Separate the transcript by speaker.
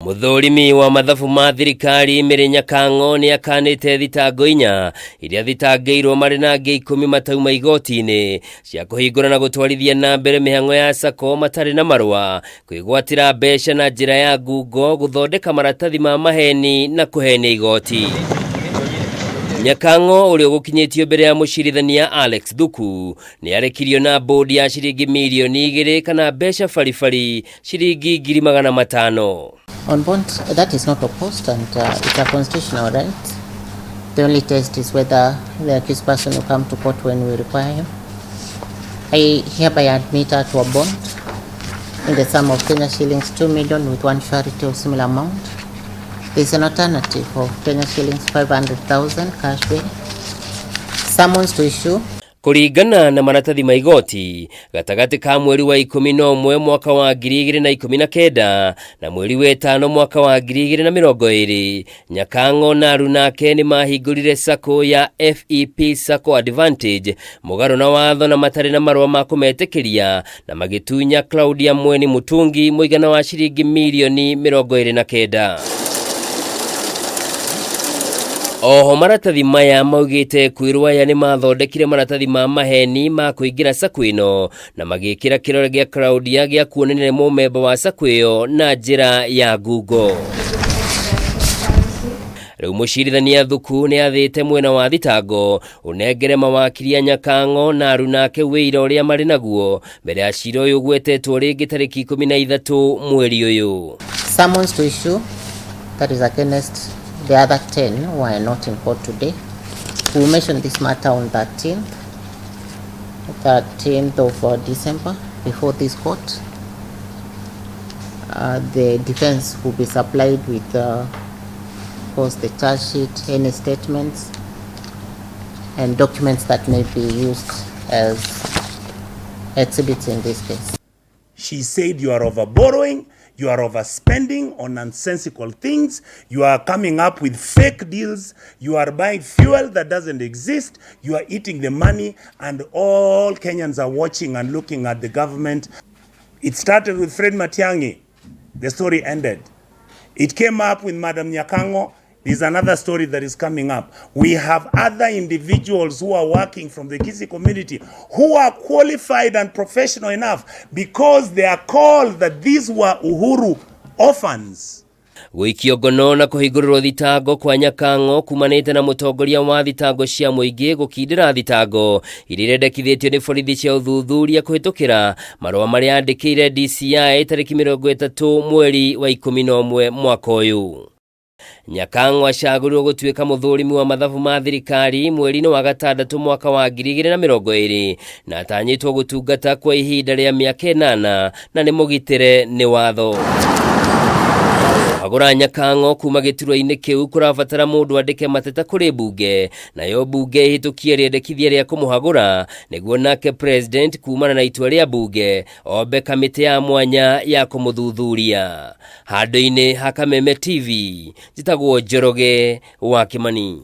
Speaker 1: Mũthũrimi wa mathabu ma thirikari Mary Nyakang'o nĩ akanĩte thitango inya iria thitangĩirwo marĩ na angĩ 10 matauma igoti-inĩ cia kũhingũra na gũtwarithia na mbere mĩhang'o ya sacco matarĩ na marũa, kwĩgwatĩra mbeca na njĩra ya ngungo, gũthondeka maratathi ma maheni na kũhenia igoti. Nyakang'o ũrĩa ũgũkinyĩtio mbere ya mũcirithania Alex Thuku nĩ arekirio na bũndi ya ciringi mirioni 2 kana mbeca baribari ciringi 500,000.
Speaker 2: On bond, that is not opposed and it's a constitutional right. The only test is whether the accused person will come to court when we require him. I hereby admit her to a bond in the sum of Kenya shillings 2 million with one surety of similar amount. There is an alternative of Kenya shillings 500,000 cash bail. Summons to issue.
Speaker 1: Kũringana na maratathi ma igoti, gatagatĩ ka mweri wa 11 mwaka wa 2019 na mweri wa 5 mwaka wa 2020, Nyakang'o na arunake nĩ mahingũrire sacco ya FEP Sacco Advantage mũgarũ na watho na matarĩ na marũa ma kũmetĩkĩria, na magĩtunya Claudia Mweni Mutungi mũigana wa ciringi mirioni 29. Oho maratathi maya maugĩte kwĩrwo aya nĩ mathondekire maratathi ma maheni ma kũingĩra sacco ĩno na magĩkĩra kĩrore gĩa Claudia gĩa kuonania nĩ mũmemba wa sacco ĩyo na njĩra ya ngungo. Rĩu mũcirithania Thuku nĩ athĩte mwena wa thitango ũnengere mawakiri a Nyakang'o na arunake wĩira ũrĩa marĩ naguo mbere ya cira ũyũ ũgwetetwo rĩngĩ tarĩki 13 mweri ũyũ.
Speaker 2: Summons to issue, that is against the other 10 who are not in court today. We will mention this matter on 13th of December before this court. The defense will be supplied with, of course, the charge sheet, any statements, and documents that may be used as exhibits in this case.
Speaker 3: She said you are overborrowing, you are overspending on nonsensical things, you are coming up with fake deals, you are buying fuel that doesn't exist, you are eating the money, and all Kenyans are watching and looking at the government. It started with Fred Matiang'i. The story ended. It came up with Madam Nyakang'o. There's another story that is coming up. We have other individuals who are working from the Kisii community who are qualified and professional enough because they are called that these were Uhuru orphans.
Speaker 1: Gũikio ngono na kũhingũrĩrwo thitango kwa Nyakang'o kumanĩte na mũtongoria wa thitango cia mũingĩ gũkindĩra thitango iria irendekithĩtio nĩ borithi cia ũthuthuria kũhĩtũkĩra marũa marĩa andĩkĩire DCI tarĩki 30 mweri wa 11 mwaka ũyũ. Nyakang'o acagũrirwo gũtuĩka mũthũrimi wa mathabu ma thirikari mweri-inĩ wa 6 mwaka wa 2020 na atanyĩtwo gũtungata kwa ihinda rĩa mĩaka 8 na nĩ mũgitĩre nĩ watho. Kũhagũra Nyakang'o kuma gĩturwa-inĩ kĩu kũrabatara mũndũ andĩke mateta kũrĩ mbunge, nayo mbunge ĩhĩtũkie rĩendekithia rĩa kũmũhagũra nĩguo nake president kumana na itua rĩa mbunge ombe kamĩtĩ ya mwanya ya kũmũthuthuria. Handũ-inĩ ha Kameme TV, njĩtagwo Njoroge wa Kĩmani.